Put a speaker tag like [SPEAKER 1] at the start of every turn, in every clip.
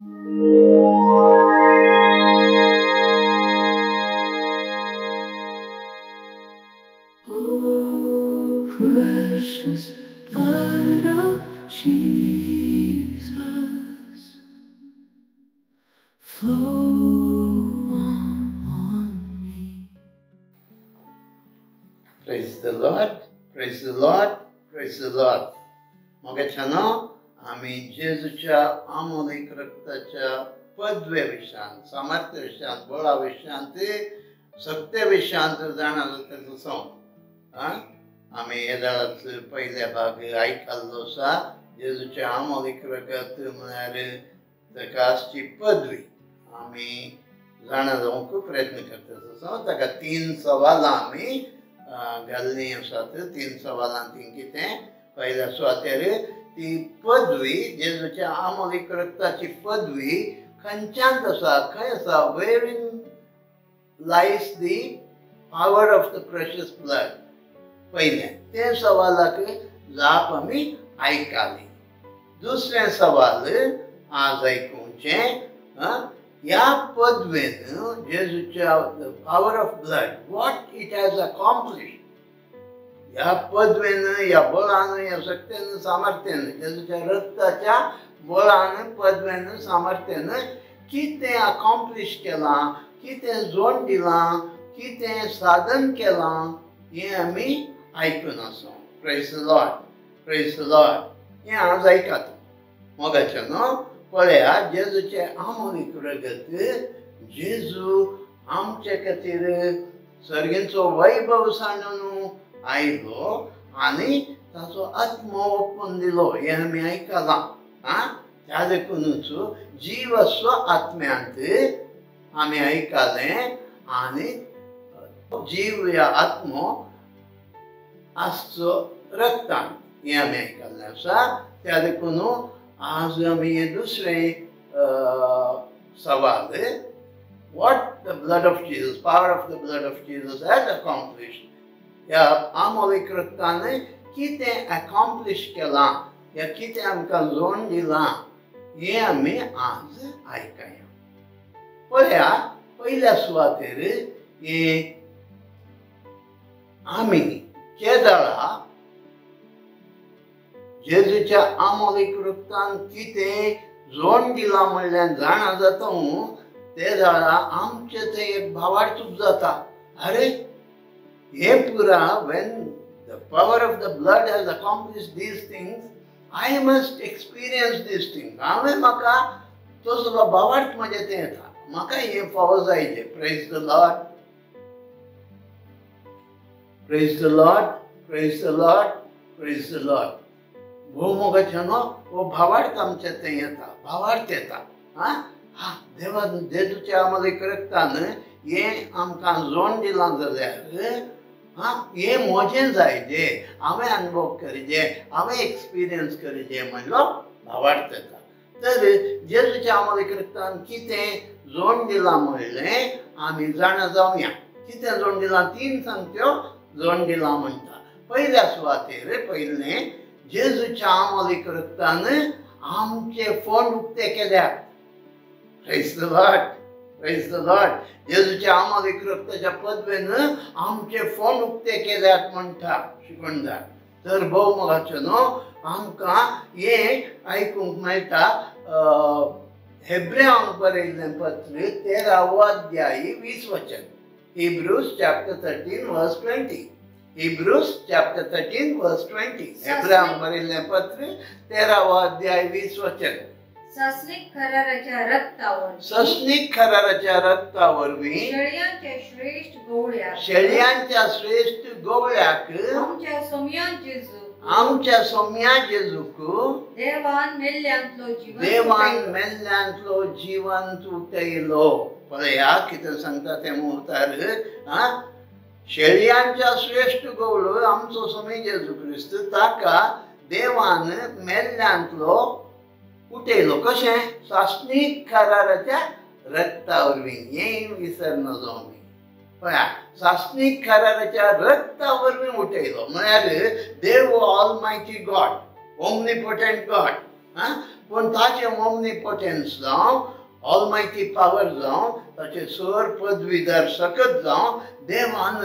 [SPEAKER 1] Oh, precious blood of Jesus, flow on me.
[SPEAKER 2] Praise the Lord, praise the Lord, praise the Lord. मोगाच्यानो आमी जेजूच्या आमोलीक रक्ताच्या पदवे विशयांत, सामर्थ्य विशयांत, बळा विशयांत, सत्य विशयांत जाणा जाता तसो आमी हे दाळाच पयल्या भाग आयकल्लो आसा. जेजूच्या आमोलीक रगत म्हळ्यार ताका आसची पदवी आमी जाणा जावंक प्रयत्न करता तसो. ताका तीन सवालां आमी घाल्लीं आसात. तीन सवालां तीं कितें? पयल्या सुवातेर ती पदवी, जेजूच्या आमोलीक रक्ताची पदवी खंयच्यांत आसा, खंय आसा? Wherein lies the power of the precious blood. पयलें तें सवालाक जाप आमी आयकाली. दुसरें सवाल आज आयकुचें, ह्या पदवेन जेजूच्या power of blood, what it has accomplished. ह्या पदवेन, ह्या बळान, ह्या शक्तेन, सामर्थ्यान, जेजूच्या रक्ताच्या बळान, पदवेन, सामर्थ्यान कितें अकॉम्प्लिश केलां, कितें जोड दिलां, कितें साधन केलां, हें आमी आयकून आसा. Praise the Lord, praise the Lord. हें आज आयकात मोगाचें न्हू. पळया, जेजूचें आमोलीक रगत, जेजू आमचे खातीर सर्गींचो वैभव सांडून आयलो आनी ताचो आत्मो ओपून दिलो, हें आमी आयकलां. त्या देखुनूच जीव आसचो आत्म्यांत आमी आयकलें आनी जीव या आत्मो आसचो रक्तान, हें आमी आयकल्लें आसा. त्या देखून आज आमी हें दुसरें सवाल, what the blood of Jesus, power of the blood of Jesus has accomplished. ह्या आमोलीक रक्तान कितें अकॉम्प्लिश केलां, ह्या कितें आमकां जोड दिलां, हें आमी आज आयकया. पळया, पयल्या सुवातेर हें आमी केदळा जेजूच्या आमोलीक रक्तान कितें जोड दिलां म्हणल्यार जाणा जाता ते जाणा आमचें तें एक भावार्थूच जाता. अरे हे पुरा, when the power of the blood has accomplished these things, I must experience these things. हांवें म्हाका तसलो भावार्थ म्हजें तें येता, म्हाका हें फावो जायजें. Praise the Lord, praise the Lord, praise the Lord, praise the Lord. भोव मोगाचें न्हू, हो भावार्थ आमचें तें येता, भावार्थ येता. हा, देवा जेजूच्या आमोलीक रक्तान हें आमकां जोड दिलां जाल्यार हें म्हजें जायजें, हांवें अनुभव करचें, हांवें एक्सपिरियन्स करचें म्हणलो भावार्थ येता. तर जेजूच्या आमोलीक रक्तान कितें जोड दिलां म्हणलें आमी जाणा जावया. कितें जोड दिलां? तीन सांगत्यो जोड दिलां म्हणटा. पयल्या सुवातेर पयलें, जेजूच्या आमोलीक रक्तान आमचे फोंड उक्ते केल्यात. Praise the Lord, praise the Lord. जेजूच्या आमोलीक रक्ताच्या पदवेन आमचे फोंड उक्ते केल्यात म्हणटा शिकवणदार. तर भोव मोगाचें न्हू, आमकां हें आयकूंक मेळटा हेब्रेवांक बरयल्लें पत्र 13वो अध्याय 20 वचन. Hebrews chapter 13 verse 20. Hebrews chapter 13 verse 20. हेब्रेवांक बरयल्लें पत्र 13वो अध्याय 20 वचन.
[SPEAKER 3] सासणीक कराराच्या रक्तावर,
[SPEAKER 2] सासणीक कराराच्या रक्तावरवीं
[SPEAKER 3] शेळयांच्या श्रेष्ठ गवळ्याक,
[SPEAKER 2] शेळयांच्या श्रेष्ठ गवळ्याक,
[SPEAKER 3] आमच्या सोम्या जेजूक,
[SPEAKER 2] आमच्या सोम्या जेजूक
[SPEAKER 3] देवान मेल्ल्यांतलो जिवंत,
[SPEAKER 2] देवान मेल्ल्यांतलो जिवंत उठयलो. पळया कितें सांगता तें मुखार. शेळयांच्या श्रेष्ठ गवळो आमचो सोमी जेजू क्रिस्त, ताका देवान मेल्ल्यांतलो उठयलो. कशें? सासणीक कराराच्या रक्ता वरवीं. हें विसर नजो आमी. पळया, सासणीक कराराच्या रक्ता वरवीं उठयलो म्हळ्यार देव ऑलमायटी गॉड, ओमनिपोटंट गॉड, पूण ताचें ओमनीपोटन्स जावं, ऑलमायटी पावर जावं, ताचें सर पदवीधर सकत जावं, देवान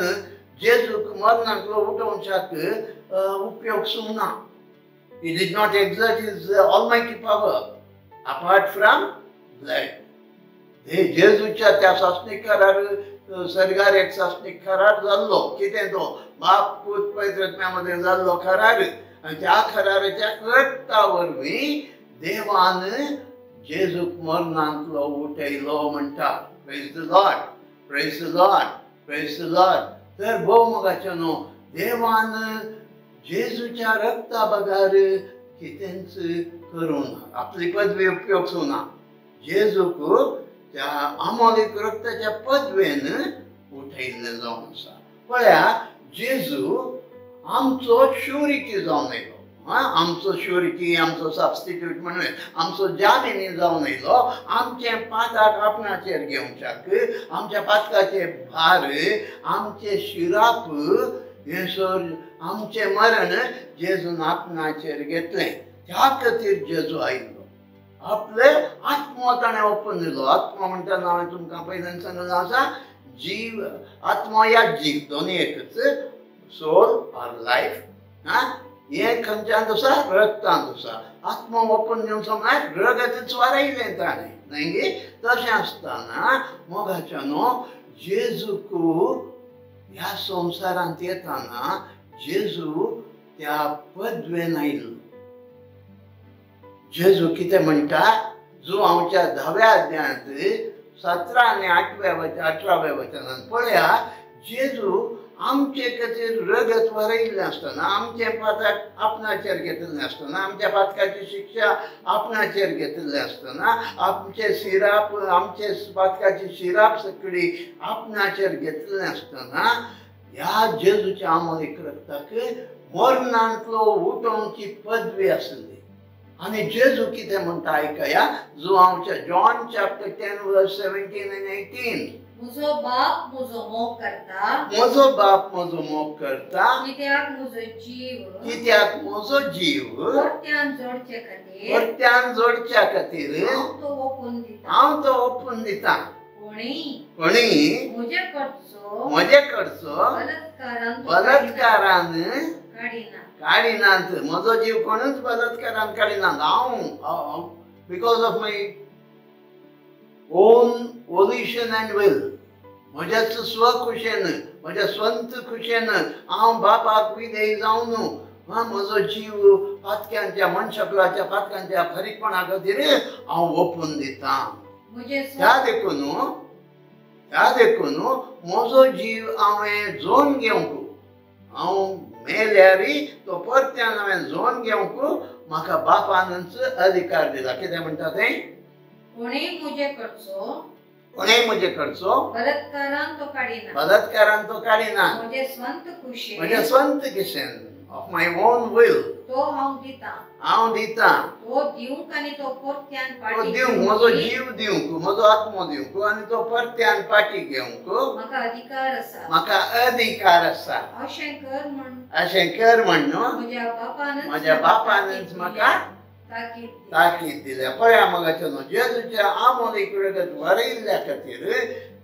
[SPEAKER 2] जेजूक मरणांतलो उठोवच्याक उपयोग ना. He did not exert his almighty power apart from blood. जेजूच्या त्या सासणीक करार, सर्गार एक सासणीक करार जाल्लो. कितें तो? बाप पूत पवित्र मदें जाल्लो करार. आनी त्या कराराच्या रक्ता वरवीं देवान जेजूक मरणांतलो उठयलो म्हणटा. Praise the Lord, praise the Lord, praise the Lord. तर भोव मोगाचें न्हू, देवान जेजूच्या रक्ता बगर कितेंच करूं ना, आपली पदवी उपयोग ना. जेजूक त्या आमोलीक रक्ताच्या पदवेन उठयल्लें जावन आसा. पळया, जेजू आमचो श्युरिटी जावन आयलो. आमचो श्युरिटी, आमचो सबस्टिट्यूट म्हणून, आमचो जामिनी जावन आयलो. आमचें पातक आपणाचेर घेवच्याक, आमच्या पातकाचे भार, आमचें शिराप, हें सर आमचें मरण जेजून आपणाचेर घेतलें. त्या खातीर जेजू आयलो. आपले आत्मो ताणें ओपून दिलो. आत्मो म्हणटा हांवें तुमकां पयल्यान सांगलें आसा, जीव, आत्मो या जीव दोनूय एकच, सोल ऑर लायफ. हें खंयच्यान आसा? रक्तांत आसा. आत्मो ओपून दिवन समज रगतच वारयलें ताणें, न्हय गे? तशें आसतना मोगाच्या न्हू, जेजूक ह्या संवसारांत येताना जेजू त्या पदवेन आयलो. जेजू कितें म्हणटा? जुवांवच्या 10व्या अध्यायांत 17 आनी 18व्या वचनान पळया, जेजू आमचे खातीर रगत वरयल्लें आसतना, आमचें पातक आपणाचेर घेतिल्लें आसतना, आमच्या पातकाची शिक्षा आपणाचेर घेतिल्लें आसतना, आमचे शिराप, आमचे पातकाची शिराप सगळी आपणाचेर घेतिल्लें आसतना, ह्या जेजूच्या आमोलीक रक्ताक मरणांतलो उठोवची पदवी आसली. आनी जेजू कितें म्हणटा आयकया, जुवांवच्या जॉन चॅप्टर 10 वर्स 17 आनी 18.
[SPEAKER 3] म्हजो बाप म्हजो मोग करता,
[SPEAKER 2] म्हजो बाप म्हजो मोग करता,
[SPEAKER 3] कित्याक म्हजो जीव,
[SPEAKER 2] कित्याक म्हजो जीव
[SPEAKER 3] परत्यान जोडचे खातीर,
[SPEAKER 2] परत्यान जोडच्या खातीर
[SPEAKER 3] हांव तो ओपून दिता,
[SPEAKER 2] हांव तो ओपून दिता.
[SPEAKER 3] कोणी
[SPEAKER 2] कोणी
[SPEAKER 3] म्हजे कडचो,
[SPEAKER 2] म्हजे कडचो
[SPEAKER 3] बलात्कारान
[SPEAKER 2] बलात्कारान
[SPEAKER 3] काडिना,
[SPEAKER 2] काडिनात. म्हजो जीव कोणूच बलात्कारान काडिनात. हांव because of my own volition and will, म्हज्याच स्वखुशेन, म्हज्या स्वंत खुशेन हांव बापाक विधेय जावन म्हजो जीव पातक्यांच्या, मनशकलाच्या पातक्यांच्या फारीकपणा खातीर हांव ओपून दिता. त्या देखून, त्या देखून म्हजो जीव हांवें जोन घेवंक, हांव मेल्यार तो परत्यान हांवें जोन घेवंक म्हाका बापानच अधिकार दिला. कितें म्हणटा तें?
[SPEAKER 3] कोणेय म्हजे कडचो,
[SPEAKER 2] कोणेय म्हजे कडचो
[SPEAKER 3] बलात्कारान तो काडिना,
[SPEAKER 2] बलात्कारान तो काडिना,
[SPEAKER 3] म्हजे स्वंत खुशेन,
[SPEAKER 2] म्हजे स्वंत खुशेन, ऑफ my own will
[SPEAKER 3] तो हांव दिता,
[SPEAKER 2] हांव दिता.
[SPEAKER 3] तो दिवंक आनी तो परत्यान
[SPEAKER 2] तो दिवंक, म्हजो जीव दिवंक, म्हजो आत्मो दिवंक आनी तो परत्यान पाटी घेवंक
[SPEAKER 3] म्हाका अधिकार आसा,
[SPEAKER 2] म्हाका अधिकार आसा.
[SPEAKER 3] अशें कर म्हण,
[SPEAKER 2] अशें कर म्हण
[SPEAKER 3] म्हज्या बापानच,
[SPEAKER 2] म्हज्या बापानच म्हाका ताकीद दिल्या. पळया मोगाचें न्हू, जेजूच्या आमोलीक रगत वरयल्ल्या खातीर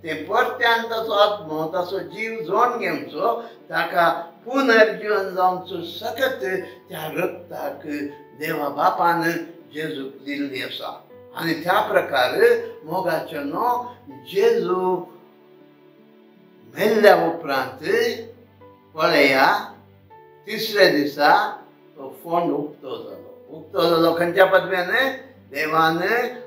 [SPEAKER 2] ते परत्यान ताचो आत्मो, ताचो जीव जोड घेवचो, ताका पुनर्जीवन जावचो सकत त्या रक्ताक देवा बापान जेजूक दिल्ली आसा. आनी त्या प्रकार मोगाचें न्हू, जेजू मेल्ल्या उपरांत पळया तिसऱ्या दिसा तो फोंड उक्तो जालो. उक्तो जालो खंयच्या पदव्यान? देवान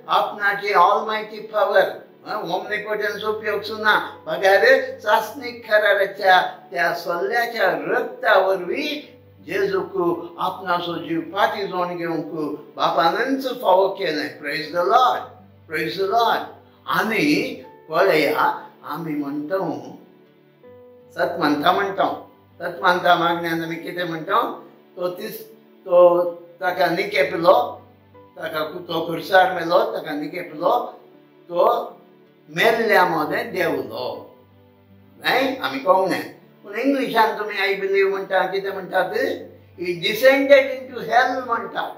[SPEAKER 2] आपणाची ऑलमायटी पावर, ओमनीपोटन्स उपयोग ना, बगैर चाचणीक कराराच्या त्या सल्ल्याच्या रक्ता वरवीं जेजूक आपणाचो जीव पाटी जोड घेवंक बापानच फावो केलें. Praise the Lord, praise the Lord. आनी पळया, आमी म्हणटा सत मानता म्हणटा, सत मानता मागण्यान आमी कितें म्हणटा? तो तीस तो ताका निकेपलो, ताका तो खुर्सार मेलो, ताका निकेपलो, तो मेल्ल्या मदें देंवलो. न्हय, आमी कोंक न्हय. पूण इंग्लिशान तुमी I believe म्हणटा, कितें म्हणटात? ही डिसेंडेड इनटू हेल म्हणटात.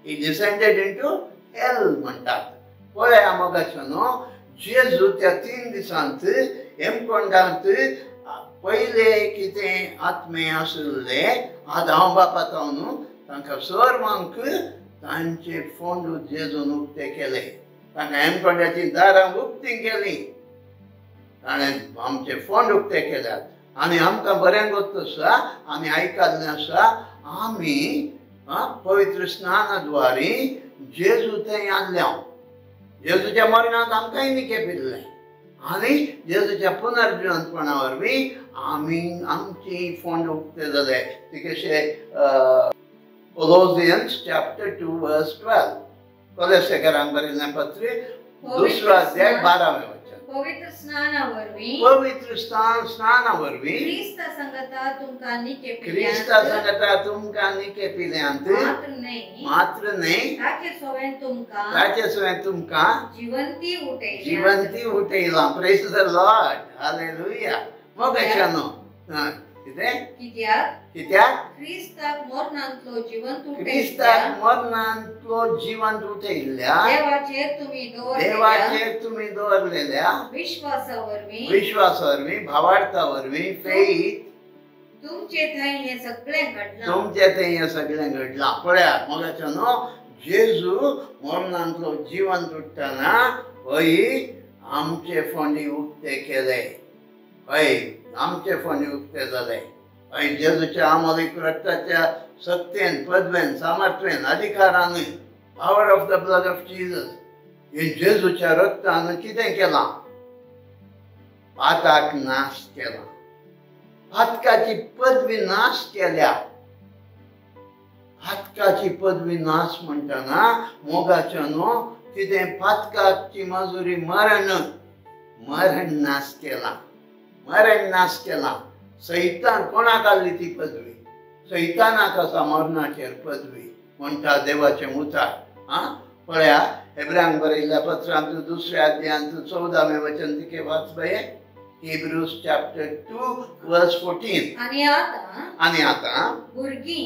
[SPEAKER 2] He descended into hell म्हणटात. पळया मोगाच्यानो, जेजू त्या 3 दिसांत हेमकोंडांत पयले कितें आत्मे आशिल्ले आदांव बापा न्हू तांकां सर्वांक तांचे फोंड जेजून उक्ते केले. तांकां हेमकोंडाची दारां उक्ती केली. ताणें आमचे फोंड उक्ते केल्यात आनी आमकां बरें गोत आसा, आमी आयकल्लें आसा. आमी पवित्र स्नानाद्वारी जेजू थंय आणल्या. जेजूच्या मरणांत आमकांय निके पिल्लें आनी जेजूच्या पुनर्जिवंतपणा वरवीं आमी आमची फोंड उक्ते जाले. ती कशें कोलोसियन्स चॅप्टर 2 वर्स 12, कोलेसेकरांक बरयल्लें पत्र 2 अध्याय 12वें वचन.
[SPEAKER 3] पवित्र स्नाना वरवीं,
[SPEAKER 2] पवित्र स्नाना वरवीं
[SPEAKER 3] क्रिस्ता संगता तुमकां निके
[SPEAKER 2] क्रिस्ता संगता तुमकां निके पिल्यांत
[SPEAKER 3] मात्र न्हय,
[SPEAKER 2] मात्र न्हय,
[SPEAKER 3] ताचे सवें तुमकां,
[SPEAKER 2] ताचे सवें तुमकां
[SPEAKER 3] जिवंती उठयलां,
[SPEAKER 2] जिवंती उठयलां. Praise the Lord, hallelujah. मोगाच्यानो, कितें
[SPEAKER 3] कित्याक
[SPEAKER 2] कित्याक
[SPEAKER 3] क्रिस्ताक मरणांतलो जिवंत उठयल्ल्या,
[SPEAKER 2] क्रिस्ताक मरणांतलो जिवंत उठयल्ल्या
[SPEAKER 3] देवाचेर तुमी दवरलेल्या,
[SPEAKER 2] देवाचेर तुमी दवरलेल्या
[SPEAKER 3] विश्वासा वरवीं,
[SPEAKER 2] विश्वासा वरवीं, भावार्था वरवीं, फेथ,
[SPEAKER 3] तुमचे थंय हें सगळें घडलां,
[SPEAKER 2] तुमचे थंय हें सगळें घडलां. पळयात मोगाच्यानो, जेजू मरणांतलो जिवंत उठ्ठना हय आमचे फोंडी उक्ते केले, हय आमचे फोंडी उक्ते जाले. हय जेजूच्या आमोलीक रक्ताच्या सत्तेन, पदवेन, सामर्थ्येन, अधिकारान, power of the blood of Jesus, हे जेजूच्या रक्तान कितें केलां? पाताक नाश केला, पातकाची पदवी नाश केल्या. पातकाची पदवी नाश म्हणटना मोगाच्यानो कितें? पातकाची मजुरी मरण, मरण नाश केला, मरण नाश केला. सैतान कोणाक आसली ती पदवी? सैतानाक आसा मरणाचेर पदवी म्हणटा देवाचें उतार. आं, पळया हेब्रांक बरयल्ल्या पत्रांत 2 अध्यायांत 14वें वचन तिके वाच बये. हिब्रूज चॅप्टर 2 वर्स 14.
[SPEAKER 3] आनी आतां,
[SPEAKER 2] आनी आतां
[SPEAKER 3] भुरगीं,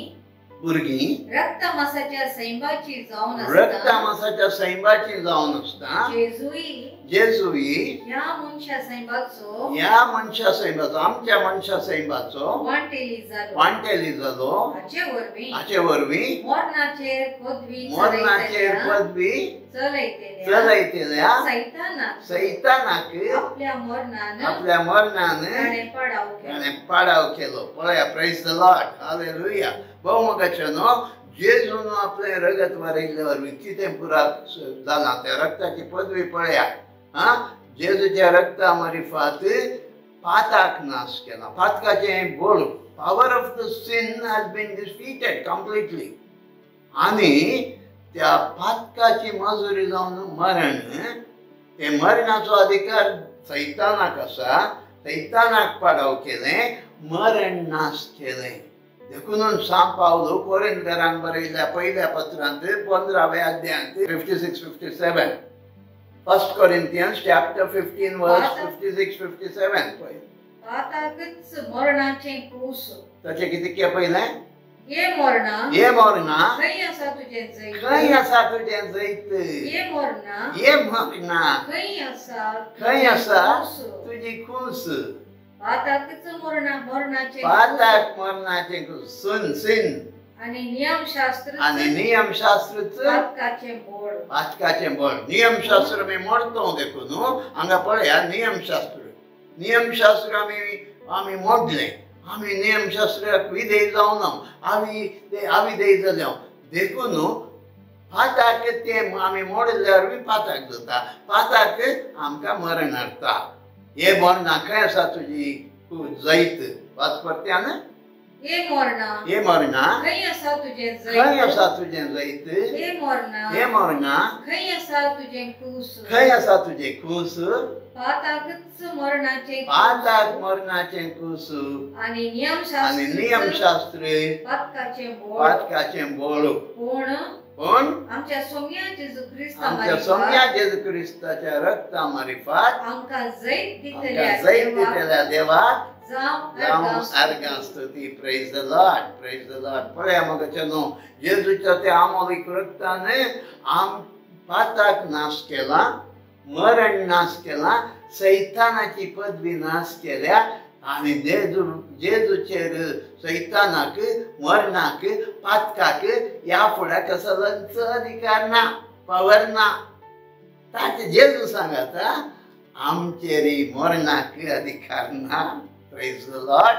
[SPEAKER 2] भुरगीं
[SPEAKER 3] रक्तमासाच्या सैंबाची जावन आसता,
[SPEAKER 2] रक्तमासाच्या सैंबाची जावन आसता,
[SPEAKER 3] जेजूय,
[SPEAKER 2] जेजूय
[SPEAKER 3] ह्या मनशा सैंबाचो,
[SPEAKER 2] ह्या मनशा सैंबाचो, आमच्या मनशा सैंबाचो
[SPEAKER 3] वांटेली जालो,
[SPEAKER 2] वांटेली जालो.
[SPEAKER 3] हाचे वरवीं,
[SPEAKER 2] हाचे वरवीं
[SPEAKER 3] मरणाचेर पदवी,
[SPEAKER 2] मरणाचेर पदवी
[SPEAKER 3] चलयतल्या,
[SPEAKER 2] चलयतल्या
[SPEAKER 3] सैतानाक,
[SPEAKER 2] सैतानाक
[SPEAKER 3] आपल्या मरणान,
[SPEAKER 2] आपल्या मरणान
[SPEAKER 3] ताणें पाडाव केलो,
[SPEAKER 2] ताणें पाडाव केलो. पळया, प्रेज the Lord, hallelujah. भोव मोगाच्यानो, जेजून आपलें रगत वारयल्ले वरवीं कितें पुरा जालां? त्या रक्ताची पदवी पळया. आं, जेजूच्या रक्ता मारिफात पाताक नाश केला. पातकाचें बळ, power of the sin has been defeated completely. आनी त्या पातकाची मजुरी जावन मरण, ते मरणाचो अधिकार सैतानाक आसा. सैतानाक पाडाव केलें, मरण नाश केलें. देखून सांत पावलो कोरिंथकरांक बरयल्ल्या 1 पत्रांत 15व्या अध्यायांत 56-57, 1 Corinthians chapter 15 verse 56-57.
[SPEAKER 3] पाताकच मरणाचें कूस,
[SPEAKER 2] ताचें कितें पयलें?
[SPEAKER 3] हे मरणा,
[SPEAKER 2] हे मरणा,
[SPEAKER 3] खंय आसा तुजें जैत?
[SPEAKER 2] खंय आसा तुजें जैत?
[SPEAKER 3] हे मरणा,
[SPEAKER 2] हे मरणा,
[SPEAKER 3] खंय आसा,
[SPEAKER 2] खंय आसा तुजी कूस?
[SPEAKER 3] पाताकच मरणा, मरणाचें,
[SPEAKER 2] पाताक मरणाचें कूस, सुन सिन.
[SPEAKER 3] आनी नियमशास्त्र,
[SPEAKER 2] आनी नियमशास्त्र
[SPEAKER 3] पातकाचें बळ,
[SPEAKER 2] पातकाचें बळ. नियमशास्त्र आमी मोडतो देखून हांगा पळया, नियमशास्त्र, नियमशास्त्र आमी आमी मोडलें. आमी नियमशास्त्राक विधेय जावना, आमी ते अविधेय जाले. देखून पाताक तें आमी मोडल्यार बी पाताक जाता, पाताक आमकां मरण हाडटा. हे मरणा खंय आसा तुजी जैत? वाच परत्यान.
[SPEAKER 3] हे मरणा,
[SPEAKER 2] हे मरणा,
[SPEAKER 3] खंय आसा तुजें जैत?
[SPEAKER 2] खंय आसा तुजें जैत?
[SPEAKER 3] हे मरणा,
[SPEAKER 2] हे मरणा,
[SPEAKER 3] खंय आसा तुजें कूस?
[SPEAKER 2] खंय आसा तुजें कूस?
[SPEAKER 3] पाताकच मरणाचें,
[SPEAKER 2] पाताक मरणाचें कूस.
[SPEAKER 3] आनी नियमशास्त्र,
[SPEAKER 2] आनी नियमशास्त्र
[SPEAKER 3] पातकाचें बळ,
[SPEAKER 2] पातकाचें बळ.
[SPEAKER 3] पूण,
[SPEAKER 2] पूण
[SPEAKER 3] आमच्या सोम्या जेजू क्रिस्ता
[SPEAKER 2] आमच्या सोम्या जेजू क्रिस्ताच्या रक्ता मारिफात
[SPEAKER 3] आमकां जैत दितल्या
[SPEAKER 2] देवाक जावं अर्घां स्तुती. Praise the Lord, praise the Lord. पळया मोगाच्या न्हू, जेजूच्या त्या आमोलीक रक्तान आम पाताक नाश केला, मरण नाश केला, सैतानाची पदवी नाश केल्या आनी जेजूचेर सैतानाक, मरणाक, पातकाक ह्या फुडें कसलोच अधिकार ना, पावर ना. ताचे जेजू सांगता आमचेर मरणाक अधिकार ना. Praise the Lord.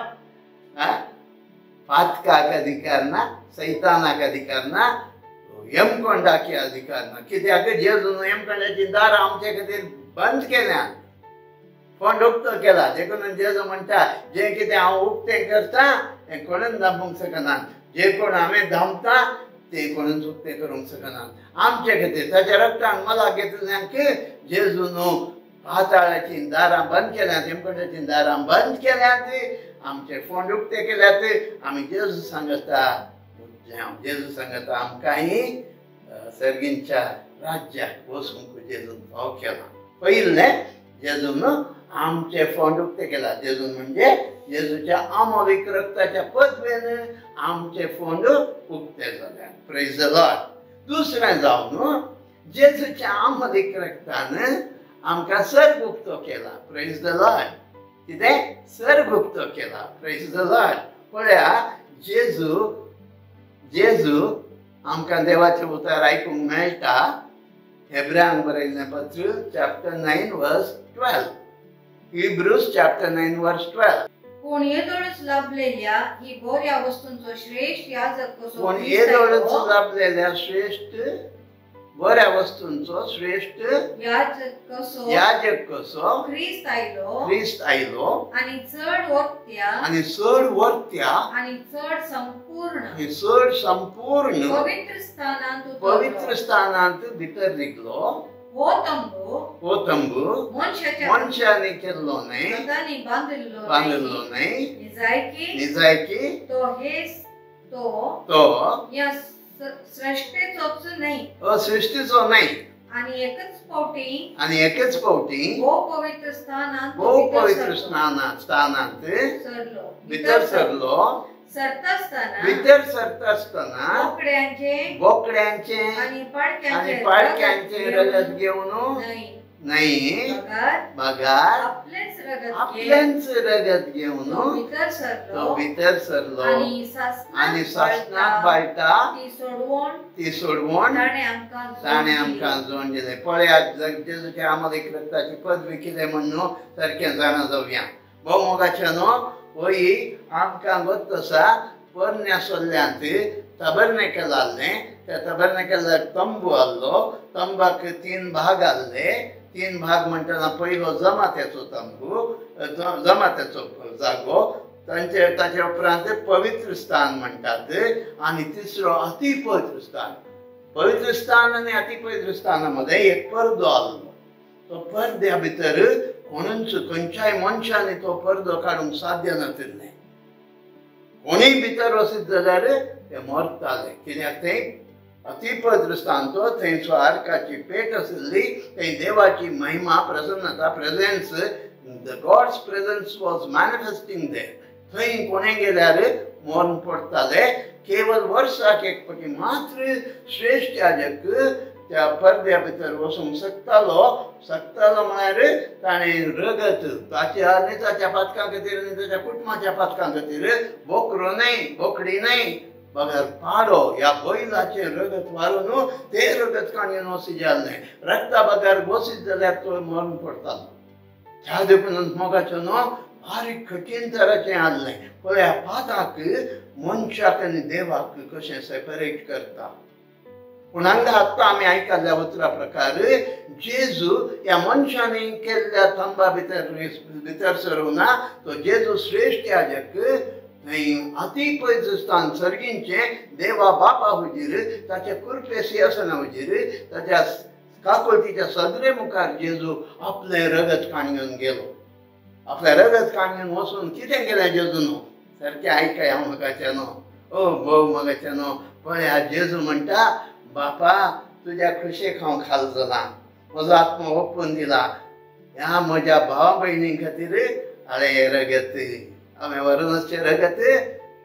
[SPEAKER 2] पातकाक अधिकार ना, सैतानाक अधिकार ना, यमकोंडाक अधिकार ना. कित्याक जेजून यमकोंडाची दारां आमचे खातीर बंद केल्यात, फोंड उक्तो केला. देखून जेजू म्हणटा जें कितें हांव उक्तें करता तें कोणूच दामूंक शकना, जें कोण हांवें दामता तें कोणूच उक्तें करूंक शकना. आमचे खातीर ताच्या रक्तान मला घेतल्यांक जेजून पाताळाचीं दारां बंद केल्यात, यमकोंडाचीं दारां बंद केल्यात, आमचे फोंड उक्ते केल्यात. आमी जेजू सांगता, जेजू सांगता आमकांय सर्गींच्या राज्याक वचूंक जेजून फाव केला. पयलें जेजून आमचे फोंड उक्ते केला. जेजून म्हणजे जेजूच्या आमोलीक रक्ताच्या पदवेन आमचे फोंड उक्ते जाले. Praise the Lord. दुसरें जावन जेजूच्या आमोलीक रक्तान आमकां सर्ग उक्तो केला. Praise the Lord. कितें? सर्ग उक्तो केला. Praise the Lord. पळया जेजू जेजू आमकां देवाचें उतर आयकूंक मेळटा. हेब्रांक बरयल्लें पत्र chapter 9 verse 12, Hebrews chapter 9 verse 12.
[SPEAKER 3] पूण येदोळच लाभलेल्या ही बऱ्या वस्तूंचो श्रेष्ठ याजक कसो,
[SPEAKER 2] पूण येदोळच लाभलेल्या श्रेष्ठ बऱ्या वस्तूंचो श्रेष्ठ
[SPEAKER 3] याजक कसो,
[SPEAKER 2] याजक कसो
[SPEAKER 3] क्रिस्त आयलो,
[SPEAKER 2] क्रिस्त आयलो
[SPEAKER 3] आनी चड वरत्या,
[SPEAKER 2] आनी चड वरत्या,
[SPEAKER 3] आनी चड संपूर्ण,
[SPEAKER 2] आनी चड संपूर्ण
[SPEAKER 3] पवित्र स्थानांत,
[SPEAKER 2] पवित्र स्थानांत भितर रिगलो.
[SPEAKER 3] हो तंबू,
[SPEAKER 2] हो तंबू मनशांनी केल्लो न्हय,
[SPEAKER 3] हातांनी बांदिल्लो
[SPEAKER 2] बांदिल्लो न्हय,
[SPEAKER 3] निजायकी
[SPEAKER 2] निजायकी
[SPEAKER 3] तो हेच तो
[SPEAKER 2] तो
[SPEAKER 3] ह्या सृष्टीचोच न्हय,
[SPEAKER 2] सृष्टीचो न्हय,
[SPEAKER 3] आनी एकच फावटी,
[SPEAKER 2] आनी एकच फावटी
[SPEAKER 3] भोव पवित्र स्थानांत,
[SPEAKER 2] भोव पवित्र स्थानांत
[SPEAKER 3] सरलो,
[SPEAKER 2] भितर सरलो.
[SPEAKER 3] सरता आसतना,
[SPEAKER 2] भितर सरता आसतना
[SPEAKER 3] बोकड्यांचे,
[SPEAKER 2] बोकड्यांचे
[SPEAKER 3] आनी
[SPEAKER 2] पाडक्यांचे रगत घेवन न्हय, बगार आपलेंच रगत घेवन
[SPEAKER 3] तो
[SPEAKER 2] भितर सरलो आनी सासणाक बाळटा ती सोडवण ताणें आमकां जोड दिलें. पळयात जेजूच्या आमोलीक रक्ताची पदवी कितें म्हण न्हू सारकें जाणा जावया. भोव मोगाचें न्हू, वही आमकां गोत्त आसा पोरण्या सोल्ल्यांत तबरनेकल आहलें, त्या तबरनेकलाक तंबू आहलो, तंबाक 3 भाग आहले. 3 भाग म्हणटना पयलो जमात्याचो तंबू, जमात्याचो जागो, तांचे ताचे उपरांत पवित्र स्थान म्हणटात आनी तिसरो अति पवित्र स्थान. पवित्र स्थान आनी अति पवित्र स्थाना मदें एक परदो आहलो. तो परद्या भितर कोणूच खंयच्याय मनशांनी तो परदो काडूंक साध्य नाशिल्लें. कोणूय भितर वचत जाल्यार ते मरताले. कित्याक थंय अति पवित्र स्थान तो थंयसो आर्काची पेट आशिल्ली, थंय देवाची महिमा, प्रसन्नता, presence, the God's presence was manifesting there. थंय कोणें गेल्यार मरण पडटाले. केवल वर्साक एक फावटी मात्र श्रेष्ठ याजक त्या परद्या भितर वचूंक शकतालो. शकतालो म्हळ्यार ताणें रगत ताच्या आनी ताच्या पातकां खातीर आनी ताच्या कुटुंबाच्या पातकां खातीर बोकरो न्हय, बोकडी न्हय, बगर पाडो ह्या बैलाचें रगत वारून तें रगत काणयेन वचीत जालें. रगता बगर वचीत जाल्यार तो मरण पडटालो. त्या देखून मोगाचो न्हू बारीक कठीण तराचें आहलें. पळया पाताक मनशाक आनी देवाक कशें सेपरेट करता. पूण हांगा आत्तां आमी आयकल्ल्या उतरा प्रकार जेजू ह्या मनशांनी केल्ल्या तंबा भितर भितर सरूंक ना, तो जेजू श्रेष्ठ याजक थंय अति पवित्र स्थान सर्गींचें देवा बापा हुजीर, ताच्या कृपे सिंहासना हुजीर, ताच्या काकुळटीच्या सदरे मुखार जेजू आपलें रगत काणयेवन गेलो. आपलें रगत काणयेवन वचून कितें केलें जेजून? सारकें आयकया मोगाच्यानो, ओ भोव मोगाच्यानो, पळया जेजू म्हणटा बापा तुज्या खुशेक हांव खाल जालां, म्हजो आत्मो ओपून दिला ह्या म्हज्या भाव भयणी खातीर. अरे हें रगत हांवें व्हरून रगत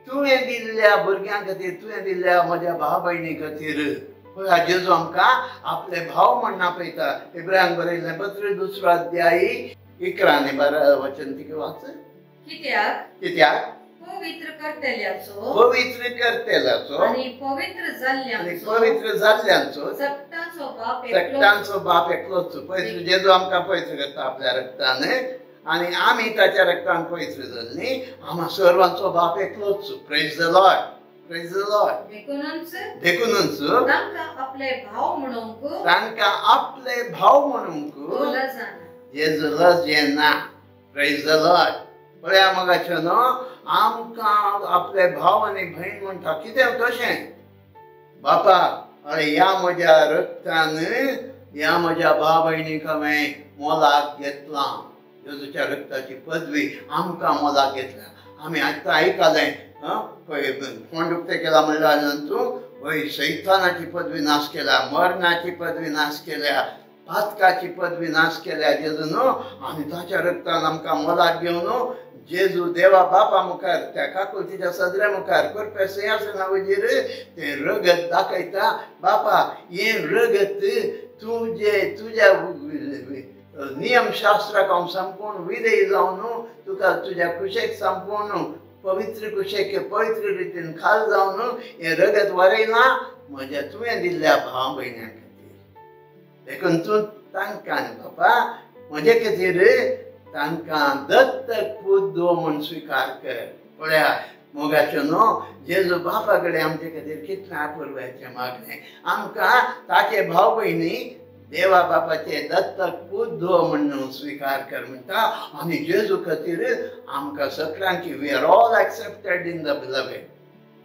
[SPEAKER 2] तुवें दिल्ल्या भुरग्यां खातीर, तुवें दिल्ल्या म्हज्या भाव भयणी खातीर. पळय जेजू आमकां आपले भाव म्हण आपयता. इब्राहिम बरयल्लें पत्र 2 अध्याय 11 आनी 12 वचन तिका वाच.
[SPEAKER 3] कित्याक
[SPEAKER 2] कित्याक
[SPEAKER 3] पवित्र करतल्याचो,
[SPEAKER 2] पवित्र करतल्याचो
[SPEAKER 3] आनी पवित्र जाल्ल्यांचो,
[SPEAKER 2] पवित्र जाल्ल्यांचो
[SPEAKER 3] सगटांचो बाप,
[SPEAKER 2] सगटांचो बाप एकलोच. पवित्र जेजू आमकां पवित्र करता आपल्या रक्तान आनी आमी ताच्या रक्तान पवित्र जाल्ली. आमा सर्वांचो बाप एकलोच. Praise the Lord, praise the Lord.
[SPEAKER 3] देखूनच,
[SPEAKER 2] देखूनच
[SPEAKER 3] तांकां आपले भाव म्हणूंक,
[SPEAKER 2] तांकां आपले भाव म्हणूंक जेजू लज येना. Praise the Lord. पळया मोगाचो न्हू, आमकां आपले भाव आनी भयण म्हणटा. कितें कशें? बापा अरे ह्या म्हज्या रक्तान ह्या म्हज्या भाव भयणीक हांवें मोलाक घेतलां. जेजूच्या रक्ताची पदवी आमकां मोलाक घेतल्या. आमी आतां आयकलें पळय कोण उक्तें केलां म्हणल्यार तूं वय सैतानाची पदवी नाश केल्या, मरणाची पदवी नाश केल्या, पातकाची पदवी नाश केल्या जेजू न्हू. आनी ताच्या रक्तान आमकां मोलाक घेवन जेजू देवा बापा मुखार त्या काकुळतीच्या सदऱ्या मुखार करपे सिंहासना वजीर तें रगत दाखयता. बापा हें रगत तुजें तुज्या नियमशास्त्राक हांव संपूर्ण विधेय जावन तुका तुज्या कुशेक संपूर्ण पवित्र कुशेक पवित्र रितीन खाल जावन हें रगत वरयलां म्हज्या तुवें दिल्ल्या भाव भयण्यां खातीर. देखून तूं तांकां बापा म्हजे खातीर तांकां दत्तक पूत म्हूण स्विकार कर. पळया मोगाचो न्हू, जेजू बापा कडेन आमचे खातीर कितलें आपुरबायेचें मागणें. आमकां ताचे भाव भयणी देवा बापाचे दत्तक पूत म्हूण स्विकार कर म्हणटा. आनी जेजू खातीर आमकां सगळ्यांकी we are all accepted in the beloved.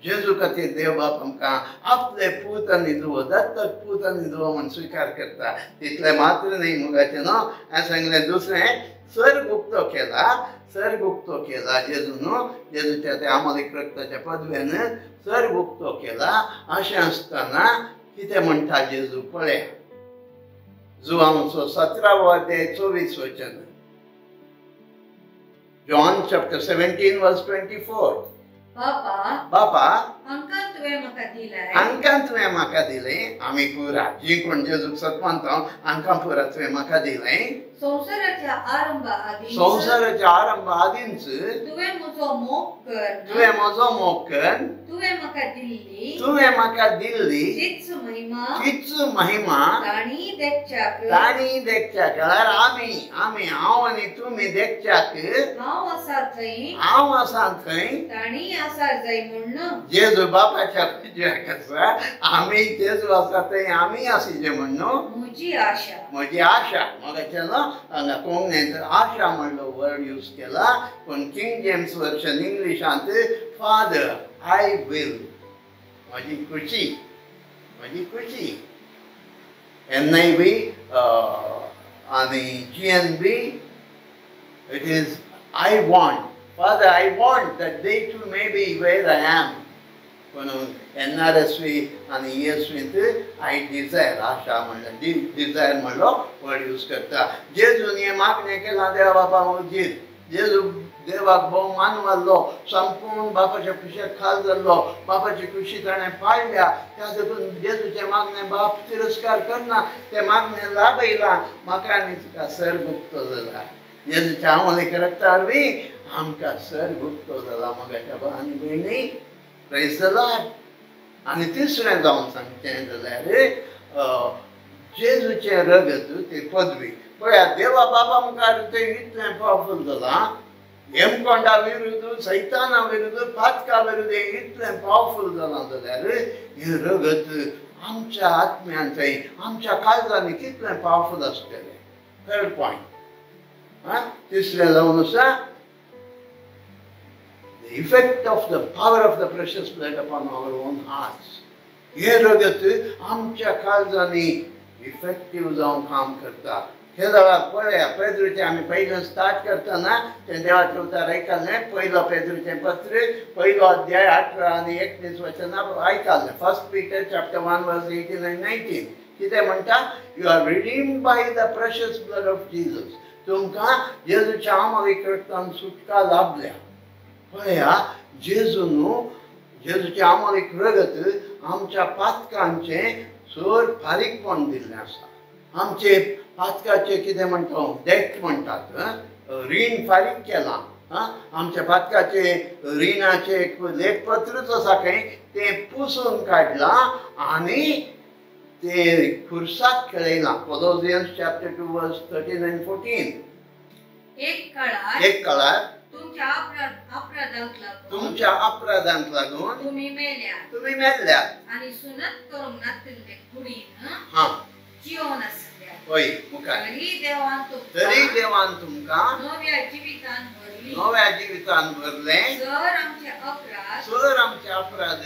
[SPEAKER 2] जेजू खातीर देव बाप आमकां आपले पूत आनी धुवो, दत्तक पूत आनी धुवो म्हूण स्विकार करता. तितलें मात्र न्हय मोगाचें न्हू, हांवें सांगलें दुसरें सर्ग उक्तो केला, सर्ग उक्तो केला जेजू न्हू, जेजूच्या त्या आमोलीक रक्ताच्या पदवेन सर्ग उक्तो केला. अशें आसतना कितें म्हणटा जेजू पळया, जुवांचो 17वो अध्याय 24 वचन, जॉन चॅप्टर 17 वर्स 24.
[SPEAKER 3] बापा,
[SPEAKER 2] बापा
[SPEAKER 3] हांकां तुवें म्हाका दिलें,
[SPEAKER 2] हांकां तुवें म्हाका दिलें. आमी पुरा जी कोण जेजूक सत मानता हांकां पुरा तुवें म्हाका दिलें.
[SPEAKER 3] संवसाराच्या आरंभा आदीं,
[SPEAKER 2] संवसाराच्या आरंभा आदींच
[SPEAKER 3] तुवें म्हजो मोग कर,
[SPEAKER 2] तुवें म्हजो मोग कर,
[SPEAKER 3] तुवें म्हाका दिल्ली,
[SPEAKER 2] तुवें म्हाका दिल्ली
[SPEAKER 3] तीच महिमा,
[SPEAKER 2] तीच महिमा
[SPEAKER 3] तांणी देखच्याक,
[SPEAKER 2] तांणी देखच्याक. म्हळ्यार आमी आमी हांव आनी तुमी देखच्याक,
[SPEAKER 3] हांव आसा थंय,
[SPEAKER 2] हांव आसा थंय,
[SPEAKER 3] तांणी आसा जाय म्हूण.
[SPEAKER 2] जेजू बापाच्या उजव्याक आसा, आमी जेजू आसा थंय आमी आशिल्ले म्हूण
[SPEAKER 3] म्हजी आशा,
[SPEAKER 2] म्हजी आशा. मोगाचें न्हू, हांगा कोंकणींत आशा म्हणलो वर्ड यूज केला, पूण किंग जेम्स वर्शन इंग्लिशांत फादर I will, म्हजी खुशी, म्हजी खुशी. NIV आनी GNB it is I want, father I want that they too may be where I am. पूण NRSV आनी ESVंत I Dzire, आशा म्हणल्यार डिजायर म्हणलो वर्ड यूज करता. जेजून हें मागणें केलां देवा बापा वजीर. जेजू देवाक भोव मानवल्लो, संपूर्ण बापाच्या कुशेक खाल जाल्लो, बापाची खुशी ताणें पाळल्या. त्या देखून जेजूचें मागणें बाप तिरस्कार करना, तें मागणें लाभयलां म्हाका आनी तुका सर्ग उक्तो जाला. जेजूच्या आमोलीक रक्ता वरवीं आमकां सर्ग उक्तो जाला मोगाच्या भाव आनी भयणी. Praise the Lord. आनी तिसरें जावन सांगचें जाल्यार जेजूचें रगत ती पदवी. पळया देवा बापा मुखार तें इतलें पावरफूल जालां, हेमकोंडा विरुद्ध, सैताना विरुद्ध, पातका विरुद्ध इतलें पावरफूल जालां जाल्यार हें रगत आमच्या आत्म्यान थंय आमच्या काळजांनी कितलें पावरफूल आसतलें. थर्ड पॉयंट, आं तिसरें जावन आसा the effect of the power of the precious blood upon our own hearts. हें रगत आमच्या काळजांनी इफेक्टीव जावन काम करता. हे जाल्यार पळया पेद्रूचें आमी पयलें स्टार्ट करतना तें देवाचें उतर आयकलें. पयलो पेद्रूचें पत्र पयलो अध्याय 18 आनी 19 वचनां आयकलें. 1 Peter chapter 1 verse 18 and 19 कितें म्हणटा? You are redeemed by the precious blood of Jesus. तुमकां जेजूच्या आमोलीक रक्तान सुटका लाभल्या. पळया जेजू न्हू जेजूचें आमोलीक रगत आमच्या पातकांचें सर फारीकपण दिल्लें आसा. आमचे पातकाचें कितें म्हणटा डेट म्हणटात, रीण फारीक केलां. आमच्या पातकाचें रिणाचें एक लेखपत्रूच आसा खंय, तें पुसून काडलां आनी तें खुर्साक खेळयलां. Colossians chapter 2 verse 13 and 14. एक काळार तुमच्या अपराधांक लागून
[SPEAKER 3] तुमी
[SPEAKER 2] मेल्ल्या
[SPEAKER 3] आनी सुनत करूंक नातिल्ले कुडीन जिवन आसल्या.
[SPEAKER 2] हय मुखार तरी देवान तुमकां
[SPEAKER 3] नव्या जिवितान भरलें.
[SPEAKER 2] सर आमचे अपराध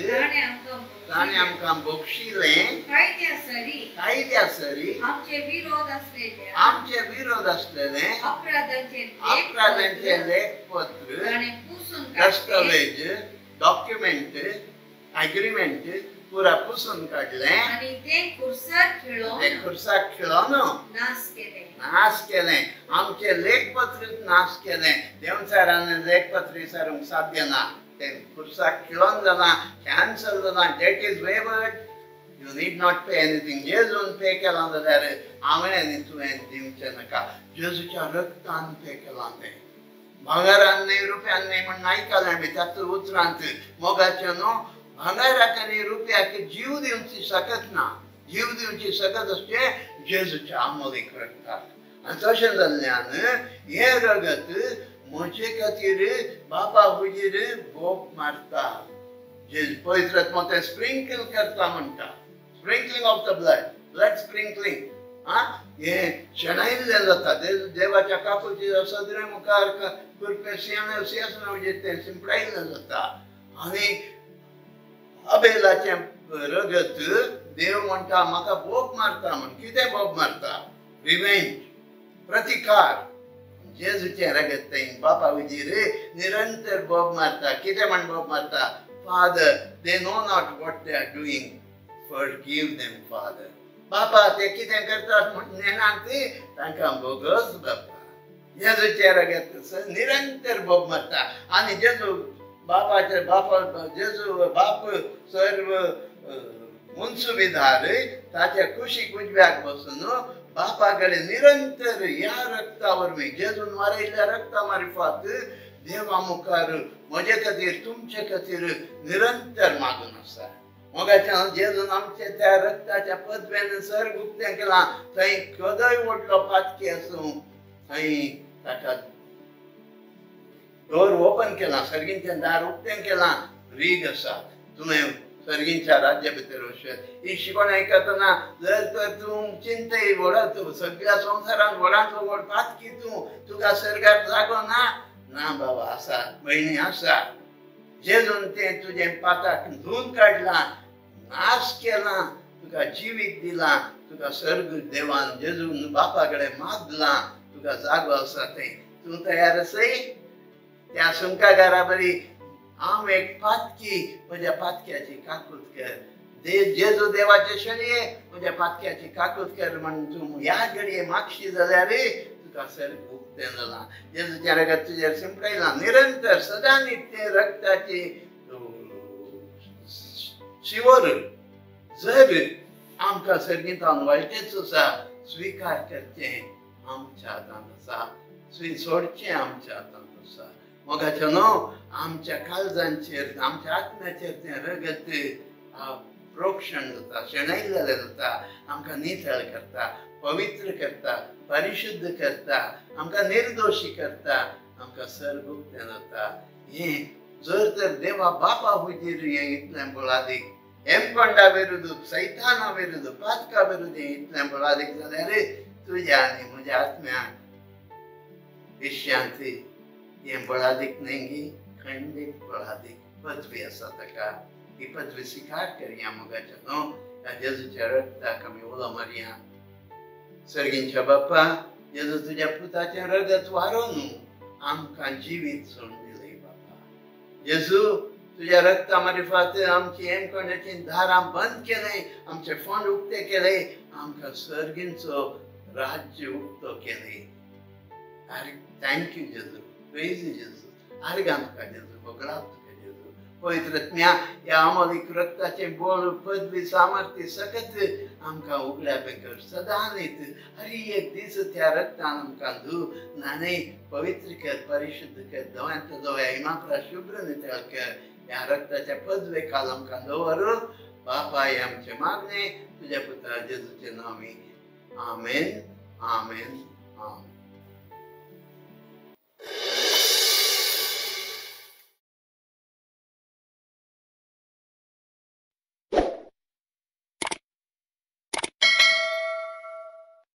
[SPEAKER 2] ताणें आमकां बक्षिलें. कायद्या सरी
[SPEAKER 3] आमचे
[SPEAKER 2] विरोध आसलेले अपराधांचे लेखपत्र दस्तावेज डॉक्युमेंट एग्रीमेंट पुरा पुसून काडलें
[SPEAKER 3] आनी तें
[SPEAKER 2] खुर्साक खेळोन नाश केलें. आमचें लेखपत्र नाश केलें. देवचारान लेखपत्र विचारूंक साध्य ना, तें खुर्साक खेळोन जालां, कॅन्सल जालां. That is waived, you need not pay anything. जेजून पे केलां जाल्यार हांवें आनी तुवें दिवचें नाका. जेजूच्या रक्तान पे केलां तें, भांगरान न्हय रुपयान न्हय म्हण आयकलें आमी त्याच उतरांत. मोगाचें न्हू भांगराक आनी रुपयाक जीव दिवची शकत ना. जीव दिवची शकत आसचें जेजूच्या आमोलीक रक्ताक. आनी तशें जाल्ल्यान हें रगत म्हजे खातीर बापा हुजीर बोब मारता. जेजू पवित्र आत्मो तें स्प्रिंकल करता म्हणटा. Sprinkling of the blood, blood sprinkling. हें शेणायिल्लें जाता. देवाच्या काकुळटी सदरे मुखार कुरपे सिंहासना हुजीर तें शिंपडायिल्लें जाता. आनी अबेलाचें रगत देव म्हणटा म्हाका बोब मारता म्हण. कितें बोब मारता? रिवेंज, प्रतिकार. जेजूचें रगत थंय बापा हुजीर निरंतर बोब मारता. कितें म्हण बोब मारता? Father, they know not what they are doing, forgive them Father. बापा ते कितें करतात म्हण नेणात तांकां बोगस बापा. जेजूचें रगत निरंतर बोब मारता. आनी जेजू बापाचे बापा जेजू बाप सर्व मुन्सुबिदार ताच्या कुशीक उजव्याक बसून बापा कडेन निरंतर ह्या रक्ता वरवीं जेजून मारिल्ल्या रक्ता मारिफात देवा मुखार म्हजे खातीर तुमचे खातीर निरंतर मागून आसा. मोगाच्या जेजून आमच्या त्या रक्ताच्या पदव्यान सर्ग उक्तें केलां. थंय केदोय व्हडलो पातकी आसूं थंय ताका डोर ओपन केलां, सर्गींचें दार उक्तें केलां. रीग आसा, तुवें सर्गींच्या राज्या भितर वचत. ही शिकवण आयकतना जर तर तूं चिंतय व्हडा तूं सगळ्या संवसारांत व्हडांतलो व्हड पातकी तूं, तुका सर्गार जागो ना. ना बाबा आसा, भयणी आसा. जेजून तें तुजें पाताक धुवन काडलां, नाश केलां, तुका जिवीत दिलां, तुका सर्ग देवान जेजून बापा कडेन मागलां, तुका जागो आसा थंय. तूं तयार आसय? त्या सुंकागारा बरी हांव एक पातकी, म्हज्या पातक्याची काकूत कर. जेजू देवाचे शणये म्हज्या पातक्याची काकूत कर म्हण तूं ह्या घडये मागशी जाल्यार तुका सर्ग उक्तें जालां. जेजूचें रगत तुजेर शिंपडायलां निरंतर सदां तें रक्ताची शिवर जर आमकां सर्गींतावन वायटेच आसा स्विकार करचें आमच्या हातांत आसा, सोडचें आमच्या हातांत आसा. मोगाचें न्हू आमच्या काळजांचेर आमच्या आत्म्याचेर तें रगत प्रोक्षण जाता, शेणयल्लें जाता, आमकां नितळ करता, पवित्र करता, परिशुद्ध करता, आमकां निर्दोशी करता, आमकां सर्ग उक्तें जाता. हें जर तर देवा बापा हुजीर हें इतलें बळादीक हेमकोंडा विरुद्ध, सैताना विरुद्ध, पातका विरुद्ध हें इतलें बळादीक जाल्यार तुज्या आनी म्हज्या आत्म्याक विश्यांत हें बळादीक न्हय गी, खंडीत बळादीक पदवी आसा ताका. ही पदवी स्विकार करया मोगाच्या न्हू. ह्या जेजूच्या रक्ताक आमी उलो मारया. सर्गींच्या बाप्पा जेजू तुज्या पुताचें रगत वारोवन आमकां जिवीत सोडून दिलें बापा. जेजू तुज्या रगता मारिफात आमची हेमकोंडाची दारां बंद केलें, आमचे फोंड उक्ते केले, आमकां सर्गींचो राज्य उक्तो केलें. आरे thank you जेजू, प्रेज जेजू, आर्गां तुका जेजू, होगळाप तुका जेजू. पवित्र आत्म्या ह्या अमोलीक रक्ताचें बळ पदवी सामर्थ्य सकत आमकां उगड्या बेगर सदां न्हीत हर एक दीस त्या रक्तान आमकां धू न्हाणय, पवित्र कर, परिशुद्ध कर, दोव्यांत दोव्या हिमाप्रा शुभ्र नितळ कर. ह्या रक्ताच्या पदवे खाल आमकां दवर बापा, हें आमचें मागणें तुज्या पुता जेजूचें नांवी. आमेन, आमेन, आमेन.